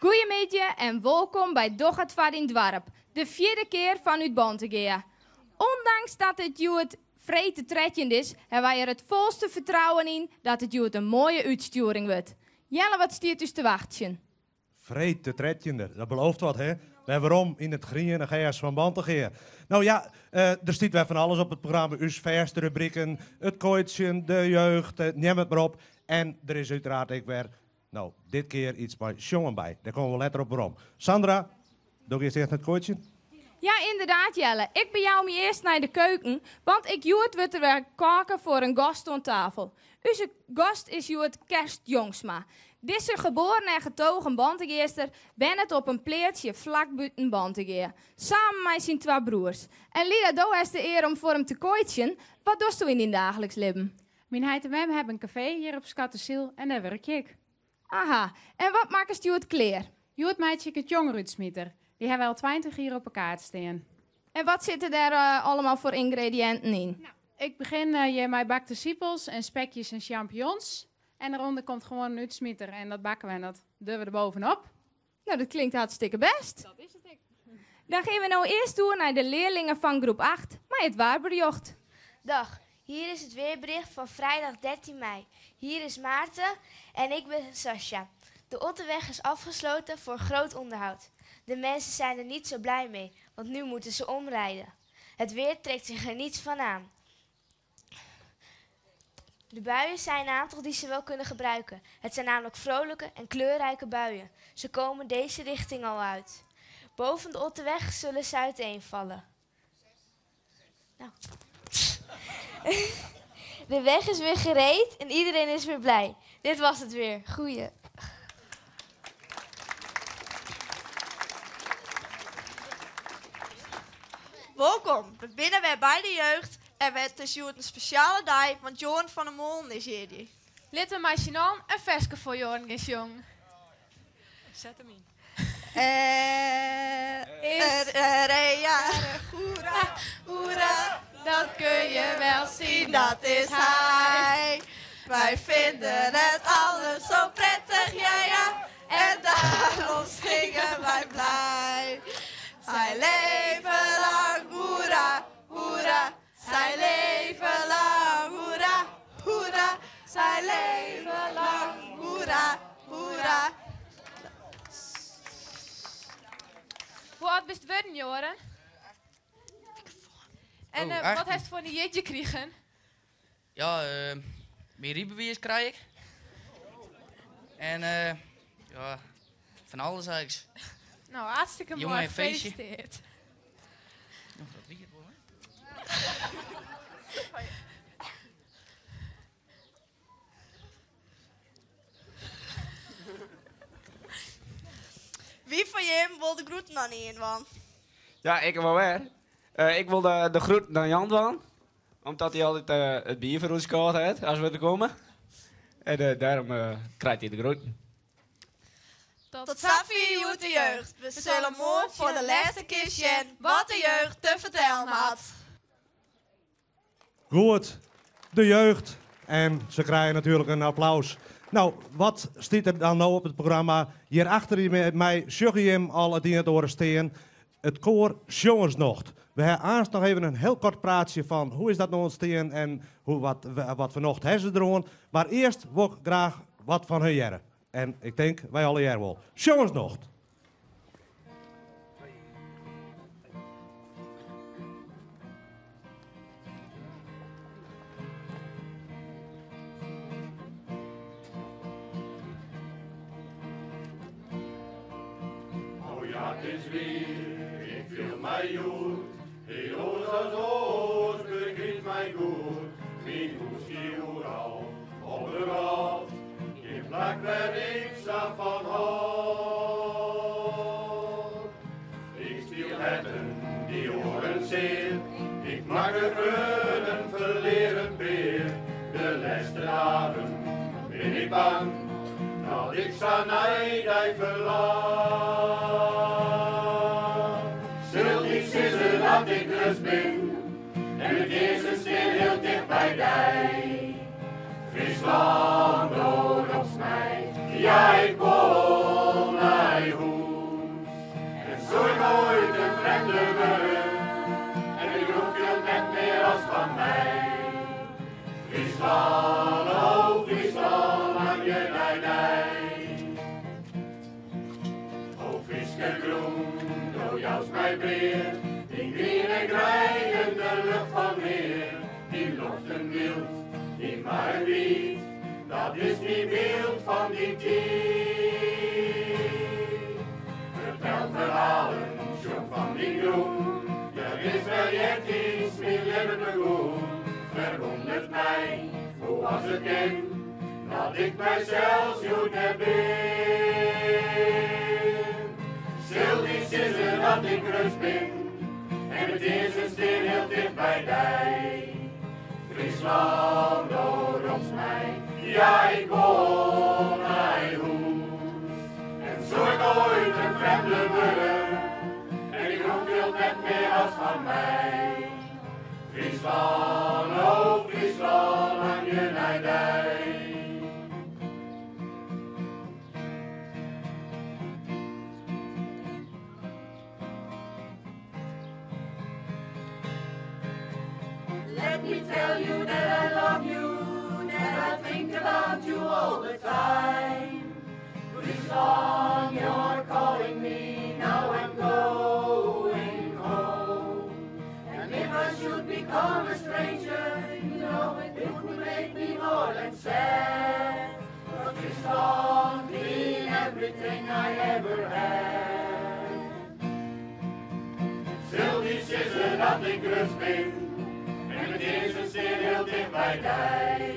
Goeiemiddei en wolkom by Doch it foar dyn doarp, de fjirde kear fanút Bantegea. Undanks dat it hjoed freed de trettjinde is, hawwe wy der it folste fertrouwen yn dat it hjoed in moaie útstjoering wurdt. Jelle, wat stiet ús te wachtsjen? Freed de trettjinde, dat belooft wat hè? Wer werom yn it griene gers fan Bantegea. No ja, der stiet wer fan alles op it programma, ús fêste rubriken, it koaitsjen, de jeugd, neam it mar op. En der is uiteraard ek wer, no, dit kear iets mei sjongen by. Dêr komme we letter op werom. Sandra, do giest earst nei it koaitsjen? Ja, ynderdaad Jelle. Ik bejou my earst nei de keuken, want ek hjoed wurdt der wer koke foar in gast oan tafel. Us gast is hjoed Kerst Jongsma. Dizze geboren en getogen Bantegeaster wennet op in pleatsje flak bûten Bantegea, samen mei syn twa broers. En Lida, do hast de ear om foar him te koaitsjen. Wat dochsto yn dyn daaglikse libben? Myn heit en mem hawwe in kafee hjir op Skattesyl en dêr wurkje ik. Aha, en wat makkest hjoed klear? Hjoed meitsje ik in tjongerútsmiter. Dy hawwe wy al 20 jier op 'e kaart stean. En wat sitte dêr allemal foar yngrediïnten yn? No, ik begjin hjir mei bakte sipels en spekjes en champignons. En derûnder komt gewoan in útsmiter en dat bakke we en dat dogge we der bovenop. No, dat klinkt hartstikke bêst. Dat is it ek. Dan gean we no earst oer nei de learlingen fan groep 8 mei it waarberjocht. Dag, hier is het weerbericht van vrijdag 13 mei. Hier is Maarten en ik ben Sascha. De Otterweg is afgesloten voor groot onderhoud. De mensen zijn er niet zo blij mee, want nu moeten ze omrijden. Het weer trekt zich er niets van aan. De buien zijn een aantal die ze wel kunnen gebruiken. Het zijn namelijk vrolijke en kleurrijke buien. Ze komen deze richting al uit. Boven de Otterweg zullen ze uiteenvallen. Nou. De weg is weer gereed en iedereen is weer blij. Dit was het weer. Goeie. Wolkom, we binne wer by de jeugd en it is hjoed in spesjale dei, want Joren van der Molen is hjir. Lit we mei syn allen in ferske foar Joren gean sjongen. Set him yn. Is er hoera, hoera, dat kun je wel zien, dat is hij. Wij vinden het allen zo prettig, ja ja, en daarom zingen wij blij. Zij leven lang, hoera, hoera, zij leven lang, hoera, hoera, zij leven lang, hoera, hoera. Hoe âld bist wurden, Joren? En Oh, wat 18. hast foar dyn jierdei krigen? Ja, myn rydbewiis krij ik. En ja, fan alles eins. No, hartstikke Jong moai. en feestje. Gefeliciteerd. No, dat wie it wol, hè? Wie fan jim wol de groeten oan ien dwaan? Ja, ik wol wer. Ik wol de groeten oan Jan dwaan. Omdat hy altyd it bier foar ús kâld hat as we der komme. En dêrom krijt hy de groeten. Tot safier hjoed de jeugd. We sille moarn foar de lêste kear sjen wat de jeugd te fertellen hat. Goed, de jeugd. En se krije natuerlik in applaus. No, wat stiet der dan no op it programma? Hjir achter my sjogge jim al it ien it oare stean. It koar Sjongersnocht. We ha aanst noch even in hiel koart praatsje fan hoe is dat no ûntstien en hoe, wat, wat foar nocht ha se deroan. Mar earst wol ik graach wat fan hun hearre. En ik tink wy allegear wol. Sjongersnocht! Oh ja, it is wier, ik fiel my hjoed Hiel oars as oars, begryp my goed. Myn hûs stie oeral op de wrâld, gjin plak wêr't ik sa fan hâld. Ik stiel herten die oaren sear, ik makke freonen, ferlear in pear. De lêste dagen bin ik bang dat ik sa nei dy ferlang. Sil dy sizze dat ik grutsk bin en de kearsen stean hiel ticht by dy. Fryslân, do ropst my, ja ik wol nei hûs. Dat ik mysels hjoed net bin. Sil dy sizze dat ik grutsk bin en de tinzen stean hiel ticht by dy. Fryslân, do ropst my, ja ik wol nei hûs. En soe ik oait in frjemde wurde en de grûn fielt net mear as fan my. Fryslân, o Fryslân, langje nei dy. Let me tell you that I love you, that I think about you all the time. Fryslân, you're calling me, now I'm going home. And if I should become a stranger, you know it would make me more than sad. But Fryslân been everything I ever had. Sil dy sizze dat ik grutsk bin en de tinzen stean hiel ticht by dy.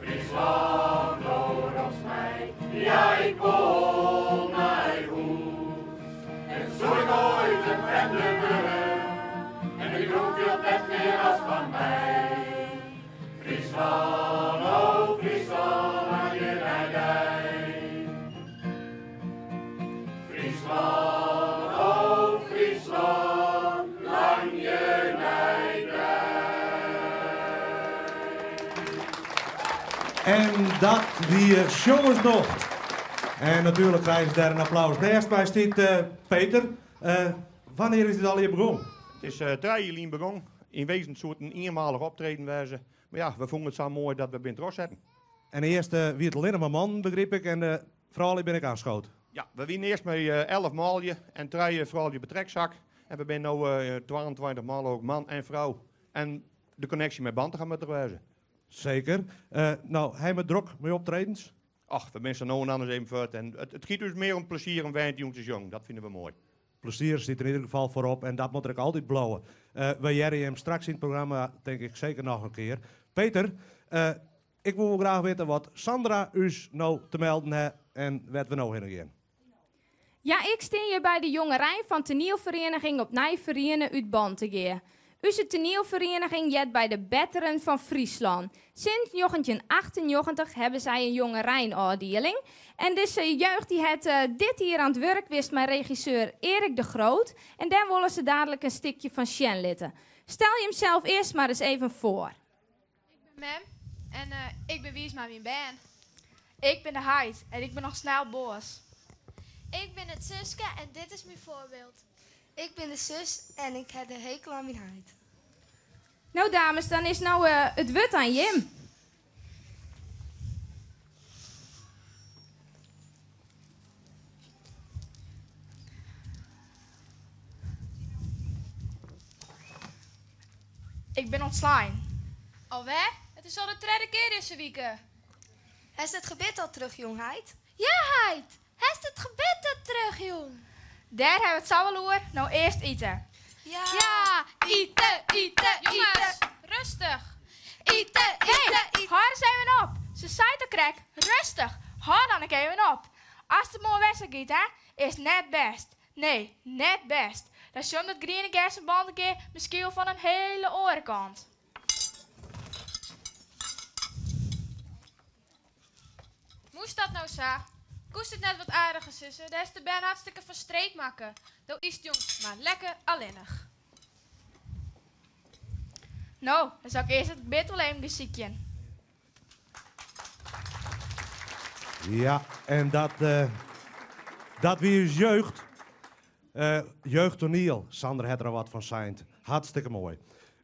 Fryslân, do ropst my, ja ik wol nei hûs. En soe ik oait in frjemde wurde en de grûn fielt net mear as fan my. Fryslân, o Fryslân, langje nei dy. Fryslân, o Fryslân, langje nei dy. En dat wie Sjongersnocht. En natuerlik krije se dêr in applaus. Nêst my stiet Peter. Wannear is dit allegear begûn? It is trije jier lyn begûn. Yn wezen soe it in ienmalich optreden wêze. Mar ja, we fûnen it sa moai dat we bin trochsetten. En earst wie it allinnich mar mannen, begryp ik, en de froulju binne ek oanskuord. Ja, we wienen earst mei 11 manlju en trije froulju betrekzak. En we binne no 22 man, ek man en frou. En de konneksje mei Bantega moat der wêze. Seker. No, ha jim it drok mei optredens? Ach, we binne sa no en dan ris even fuort. En it giet ús mear om plezier om wer jûn te sjongen. Dat fine we moai. Plezier stiet yn ieder gefal foarop en dat moat der ek altyd bliuwe. We hearre jim straks yn it programma, tink ik, seker noch in kear. Peter, ik woe wol graach witte wat Sandra ús no te melden hat en wêr't we no hinne gean. Ja, ik stean hjir by de jongerein fan toanielferieniging Opnij Feriene út Bantegea. Us toanielferieniging heart by de Betteren fan Fryslân. Sinds 1998 hawwe sy in jongereinôfdieling. En dizze jeugd dy hat dit jier oan it wurk west mei regisseur Erik de Groot. En dêr wolle se dadelijk in stikje fan sjen litte. Stel jimsels earst mar ris even foar. Ik bin mem en ik bin wiis mei myn bern. Ik bin de heit en ik bin noch snel boas. Ik bin it suske en dit is myn foarbyld. Ik bin de sus en ik ha de hekel oan myn heit. No dames, dan is no it wurd oan jim. Ik bin ûntslein. Alwer? It is al de tredde kear dizze wike. Hast it gebit al terugjûn, heit? Ja, heit! Hast it gebit al terugjûn? Dêr hawwe we it sa wol oer, no earst ite. Ja! Ite, ite, ite! Jonges, rêstich! Ite, ite, ite! Hâld ris even op! Se seit al krekt, rêstich! Hâld dan ek even op! As it moarn wer sa giet, hè, is net bêst. Nee, net bêst. Dan sjocht it griene gers fan Bantegea miskien wol fan in hiele oare kant. Moast dat no sa? Koest it net wat aardiger sizze? Dêr is de bern hartstikke fan streek makke. Do ytst jong, mar lekker allinnich. No, dan sil ik earst it gebit wol even besykjen. Ja, en dat, dat wie ús jeugd. Jeugdtoaniel, Sander hat der al wat fan sein. Hartstikke moai.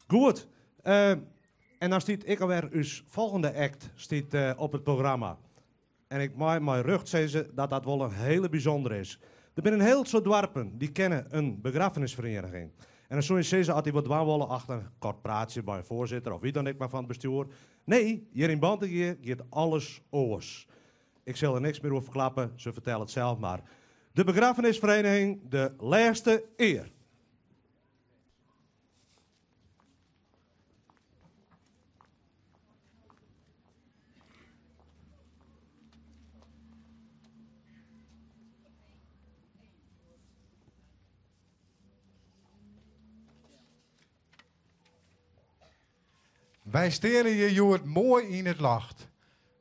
Goed, en dan stiet ek alwer ús folgjende act stiet, op it programma. En ik mei mei rjocht sizze dat dat wol in hiele bysûndere is. Der binne in hiel soad doarpen dy kenne in begraffenisferieniging. En dan soe je sizze as dy wat dwaan wolle, ach in koart praatsje by in foarsitter of wie dan ek mar fan it bestjoer. Nee, hjir yn Bantegea giet alles oars. Ik sil der niks mear oer ferklappe, se fertelle it sels mar. De begraffenisfereniging De Lêste Ear. Wy steane hjir hjoed moai yn it ljocht.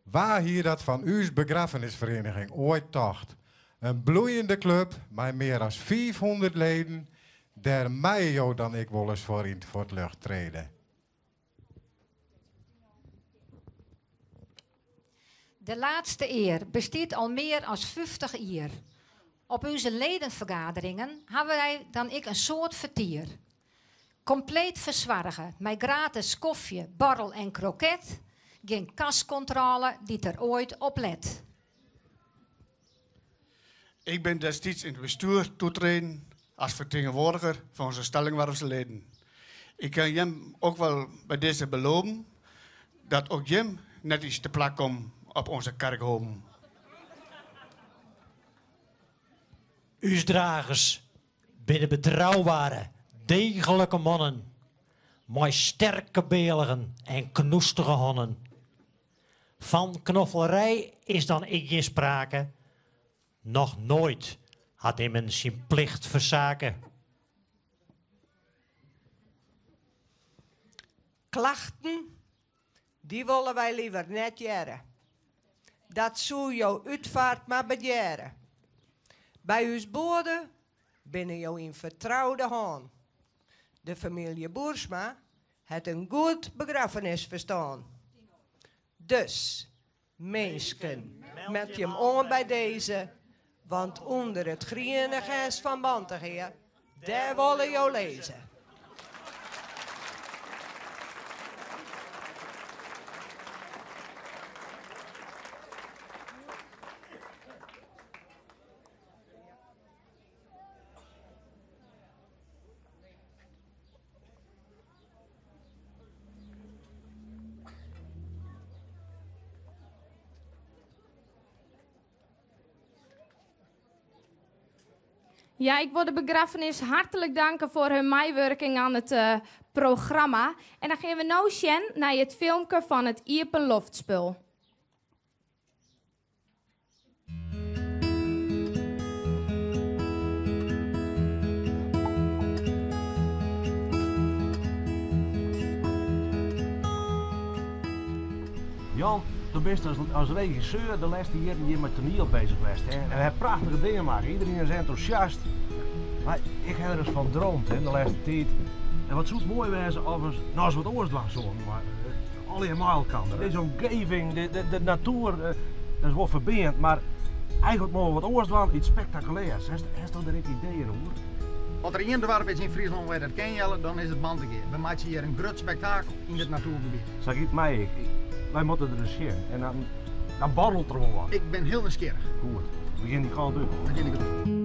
Wa hie dat fan ús begraffenisferieniging oait tocht? In bloeiende klup mei mear as 500 leden, dêr meie jo dan ek wolris foar yn 't fuotljocht trede. De Laatste Ear bestiet al mear as 50 jier. Op ús ledenfergaderingen hawwe wy dan ek in soad fertier. Kompleet fersoarge mei gratis kofje, borrel en kroket. Gjin kaskontrôle dy't der oait op let. Ik ben destijds in het bestuur toetreden als vertegenwoordiger van onze Stellingwarfse leden. Ik kan Jim ook wel bij deze beloven dat ook Jim net iets te plak komt op onze kerkhoven. Us dragers binne betroubere, degelike mannen, mei sterke bealgen en knoestige hannen. Fan knoffelerij is dan ek gjin sprake, noch noait hat immen syn plicht fersake. Klachten, dy wolle wy leaver net hearre. Dat soe jo útfeart mar bedjerre. By ús boade binne jo yn fertroude hân. De famylje Boersma hat in goed begraffenisferstân. Dus, minsken, meld jim oan by dizze, want ûnder it griene gers fan Bantegea, dêr wolle jo lizze. Ja, ik wil de begraffenis hartelijk danken voor hun meiwurking oan it eh, programma. En dan gean we no sjen nei it filmke fan it iepenloftspul. Jan, do bist as regisseur de lêste jierren hjir mei toaniel beuzich west. Hè? En hast prachtige dingen makke. Iedereen is entûsjast. Mar ik ha der ris fan dreamd hè, de lêste tiid. En wat soe it moai wêze as we no ris wat oars dwaan soenen. Mar allegear mei elkoar. Dizze omgeving, de natoer, dat is wol ferbean, mar eigenlik moatte we wat oars dwaan, iets spektakulêrs. Hasto der ek ideeën oer? As der ien doarp is yn Fryslân wêr't dat kin Jelle, dan is it Bantegea. We meitsje hjir in grut spektakel yn dit natoergebiet. Sa giet my ek. Wy moatte der ris sjen en dan, dan borrelt der wol wat. Ik bin hiel nijsgjirrich. Goed, we gean dy kant út. We gean dy kant út.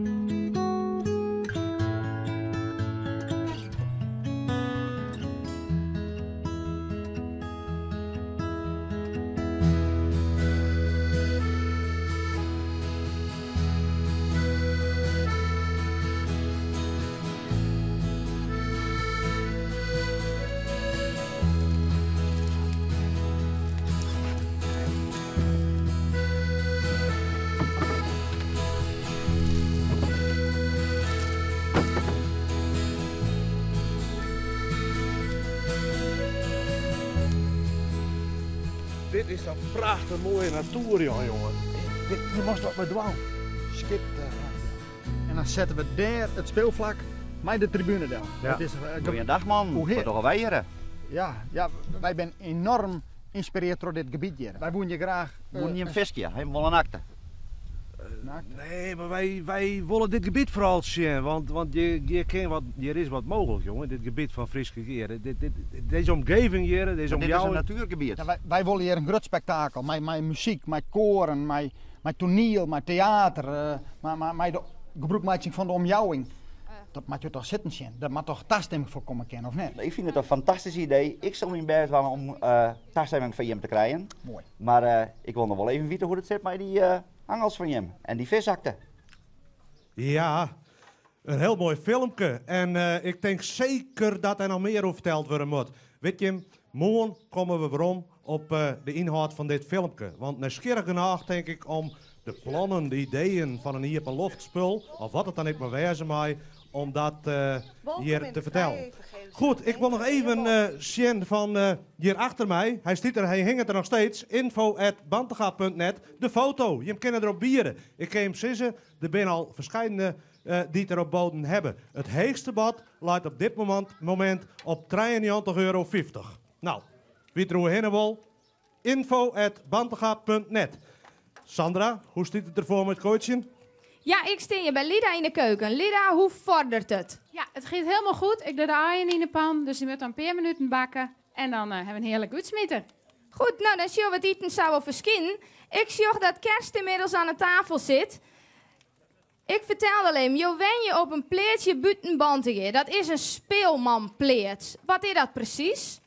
Dit is toch prachtich moaie natoer, Jan, jonge. Dit, hjir moatst wat mei dwaan. Skitterend. En dan sette we dêr it spylflak mei de tribune del. Ja. Dat is, Goeiedag man, wat dogge wy hjir? Ja, ja, wy binne enoarm ynspirearre troch dit gebiet hjir. Wy woene hjir graach... Woene jim fiskje? Ha jim wol in akte? Nee, mar wy, wy wolle dit gebiet foaral sjen, want, want hjir, hjir, kin wat, hjir is wat mooglik, jonge, dit gebiet fan Fryske Gea. Dit, dit, dizze omgeving hjir, dizze Dit is in omjouwing. natuergebiet. Ja, wy, wy wolle hjir in grut spektakel mei, mei muzyk, mei koaren, mei, mei toaniel, mei teater, mei, mei, mei de gebrûkmeitsing fan de omjouwing. Dat moat jo toch sitten sjen? Dêr moat toch tastimming foar komme kinne, of net? Ik fyn it in fantastysk idee. Ik sil myn bêst dwaan om tastimming fan jim te krijen. Moai. Mar ik wol noch wol even witte hoe't it sit mei dy angels fan jim en dy fisakte. Ja, in hiel moai filmke. En ik tink seker dat der noch mear oer ferteld wurde moat. Wit jim, moarn komme we werom op de ynhâld fan dit filmke. Want nijsgjirrich genôch tink ik om de plannen, de ideeën fan in iepenloftspul, of wat it dan ek mar wêze mei, om dat eh, Welkom hier in te de fertellen. Vrije Evangelische Goed, ik wil nog even eh zien van eh, hier achter mij. Hij, stiet er, hij hing het er nog steeds. info.bantega.net. De foto. Je kan erop bieren. Ik kan hem sissen. Er zijn al verschillende eh, die het erop boden hebben. Het heegste bad ligt op dit moment, moment op 93,50 euro. Nou, wie het er heen wil, info.bantega.net. Sandra, hoe stiet het ervoor met coachen? Ja, ik sta hier bij Lida in de keuken. Lida, hoe vordert het? Ja, het gaat helemaal goed. Ik doe de uien in de pan, dus die moet dan een paar minuten bakken. En dan eh, hebben we een heerlijk uitsmieter. Goed, nou dan zien we het eten zou wel verschijnen. Ik zie dat Kerst inmiddels aan de tafel zit. Ik vertelde alleen, joh, wen je op een pleertje buiten Bantegea. Dat is een speelmanpleert. Wat is dat precies?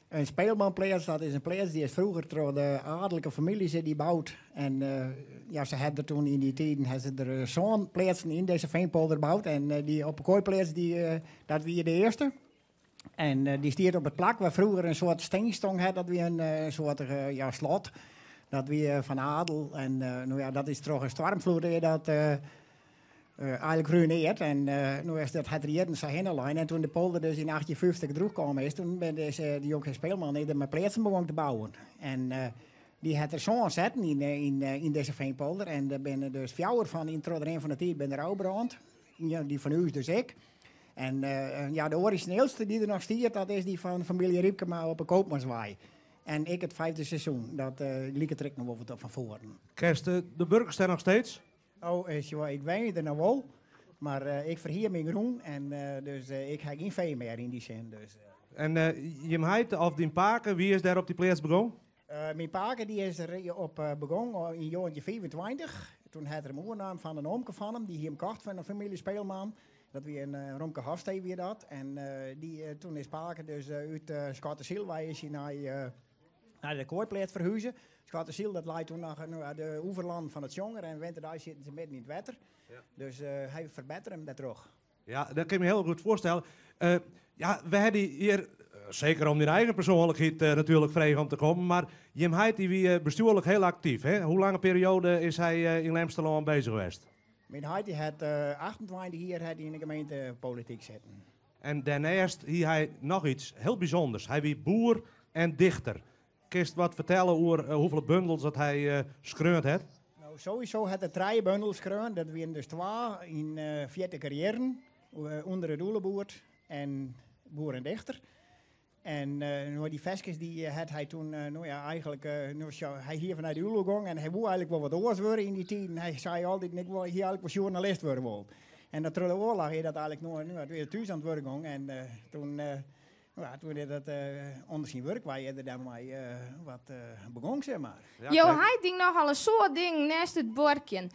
Een speelmanpleats, dat is een pleats die is vroeger door de adellijke families die bouwd. En eh, ja, ze hebben er toen in die tijden hebben ze er eh, zo'n pleatsen in deze veenpolder gebouwd. En eh, die op de kooipleats, die, eh, dat wie de eerste. En eh, die stiert op het plak waar vroeger een soort steenstong had, dat wie een eh, soort eh, ja, slot. Dat wie eh, van adel. En eh, nou ja, dat is toch een stormvloed die dat eh, eh, eigenlijk ruïneerd. En eh nu is dat het rieden zo heen alleen. En toen de polder dus in 1850 teruggekomen is, toen ben dus, eh, de jonge speelman die er met plaatsen begon te bouwen. En eh, die had er zo'n zetten in, eh, in, eh, in deze veenpolder. En daar ben er dus fjouwer van in het erin van de tijd ben er brand. Ja, die van u is dus ik. En eh, en ja, de origineelste die er nog stiert, dat is die van familie Riepkema op de Koopmanswaai. En ik het vijfde seizoen, dat eh liep het er nog wel wat op van voren. Kerst, eh, de burgers zijn nog steeds? Oh, is, joh, ik weet het er nou wel. Maar eh, ik verhier mijn groen en eh, dus eh, ik ga geen vee meer in die zin. Dus, eh. En eh Jim Heid of Dien Paken, wie is daar op die plaats begonnen? Eh, mijn paken die is er op eh, begonnen in jongetje 25. Toen had er een oornaam van een oomke van hem, die hier hem kocht van een familie Speelman. Dat wie een eh, Romke Hofstee weer dat. En eh, die, eh, toen is Paken dus eh, uit uh, Schotterziel, is hij naar, eh, naar de kooipleet verhuizen. Schotterziel, dat leidt toen nog eh, nou, de oeverland van het Jonger en winterdag zitten ze midden in het water. Dus eh, hij verbetert hem daar terug. Ja, dat kan ik me heel goed voorstellen. Eh, ja, we hebben hier, eh, zeker om die eigen persoonlijkheid eh, natuurlijk vrij om te komen, maar Jim Heid die wie, eh, bestuurlijk heel actief. Hè? Hoe lange periode is hij eh, in Lemsterland bezig geweest? Mijn heit die had eh 28 jaar had hij in de gemeentepolitiek zitten. En daarnaast hier hij nog iets heel bijzonders. Hij wie boer en dichter. Kist wat vertellen over eh, hoeveel bundels dat hij eh schreeuwd heeft? Nou, sowieso had de drie bundels gekroond. Dat waren dus twee in eh 40 carrièren. eh, onder het doelenboerd en boer en dichter. En eh, nou, die veskes die eh, had hij toen, eh, nou ja, eigenlijk, eh, nou, zo- hij hier vanuit de Oelogong en hij wou eigenlijk wel wat oors worden in die tijd. En hij zei altijd, ik wil hier eigenlijk wel journalist worden. Wil. En dat door de oorlog is dat eigenlijk nog, nu weer thuis aan het werk ging. En eh, toen, eh, nou ja, toen is dat eh, onder zijn werk, waar je er daarmee eh, wat eh begon, zeg maar. Jo, hij ding nogal een soort ding naast het borkje.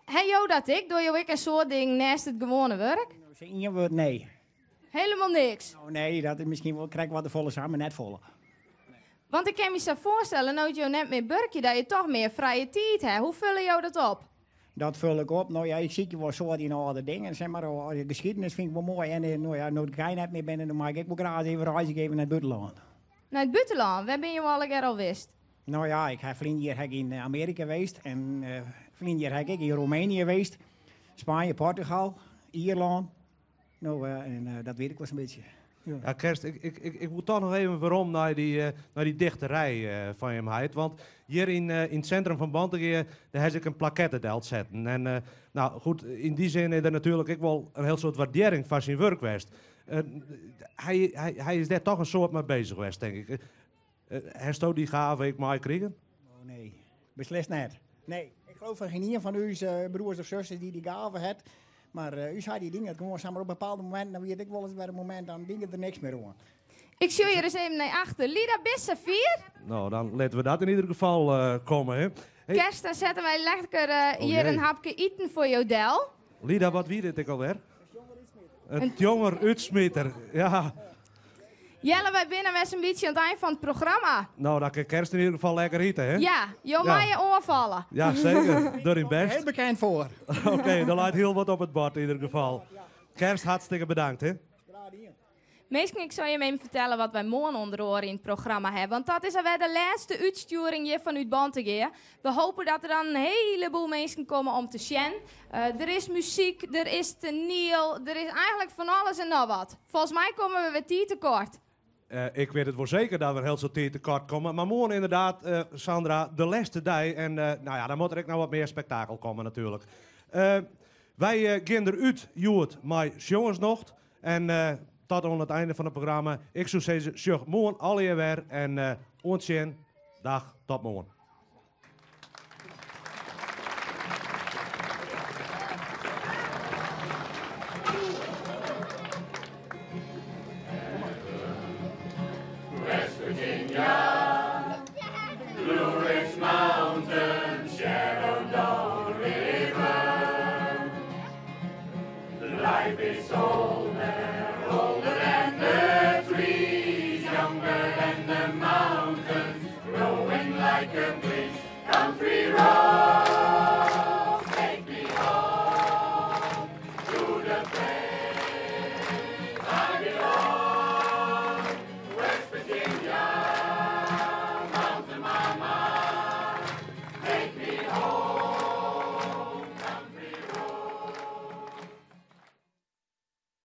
Hey, jo, dat ik? Doe jo ik een soort ding naast het gewone werk? In je woord nee. Helemaal niks. Oh, nee, dat is misschien wel, krijg ik wat de volle samen, net volle. Want ik kan me zo voorstellen, nou jo net meer burkje, dat je toch meer vrije tijd hebt. Hoe vullen jou dat op? Dat vul ik op. Nou ja, ik zie je wel soort in oude dingen. Zeg maar, oh, de geschiedenis vind ik wel mooi. En eh, nou ja, nu ik geen net meer ben, dan maak ik wel graag even reizen geven naar het buitenland. Naar het buitenland, waar ben je al een keer al wist? Nou ja, ik heb verleden jaar heb ik in Amerika geweest. En eh verleden jaar heb ik in Roemenië geweest. Spanje, Portugal, Ierland. Nou, eh, en eh, dat weet ik wel eens een beetje. Ja. Ja, Kerst, ik, ik, ik, ik moet toch nog even waarom naar die, eh, naar die dichterij eh, van Jim Heid. Want hier in, eh, in het centrum van Bantegea, daar heb ik een plaquette zetten. En eh, nou goed, in die zin is er natuurlijk ook wel een heel soort waardering van zijn werk geweest. Eh, hij, hij, hij is daar toch een soort mee bezig geweest, denk ik. Eh, Hersto die gave ik maar kriegen? Oh, nee, beslist net. Nee, ik geloof van geen een van uw eh, broers of zussen die die gave had. Maar eh, u zei die dingen gewoon samen op bepaalde momenten, dan weet ik wel eens bij een moment, dan dingen er niks meer aan. Ik zie je er eens even naar achter. Lida Bissa 4. Nou, dan laten we dat in ieder geval eh, komen. Hè. Hey, Kerst, dan zetten wij lekker eh, Oh, hier jee. een hapje eten voor jou, Del. Lida, wat wie dit ik alweer? Een jonger uitsmieter. Ja, Jelle, wij binnen met een beetje aan het eind van het programma. nou, dan kan Kerst in ieder geval lekker eten, hè? Ja, jo Ja. mij je oorvallen. Ja, zeker. Door in best. Heel bekend voor. Oké, er lijkt heel wat op het bord in ieder geval. Kerst, hartstikke bedankt, hè? Minsken, ik sil jim even fertelle wat wy moarn ûnder oare yn it programma hawwe. Want dat is alwer de lêste útstjoering hjir fanút Bantegea. We hopen dat der dan in heleboel minsken komme om te sjen. Der is muzyk, der is toaniel, der is eigentlik fan alles en noch wat. Folgens my komme we wer tiid tekoart. Ik wit it wol seker dat we in hiel soad tiid tekoart komme. Mar moarn ynderdaad, Sandra, de lêste dei. En nou ja, dan moat der ek noch wat mear spektakel komme natuerlik. Wy gean der út hjoed mei Sjongersnocht. En tot oan it einde fan it programma. Ik soe sizze, sjoch moarn allegear wer. En oant sjen. Dag, tot moarn. West Virginia, Blue Ridge Mountain, Shenandoah River. Life is old.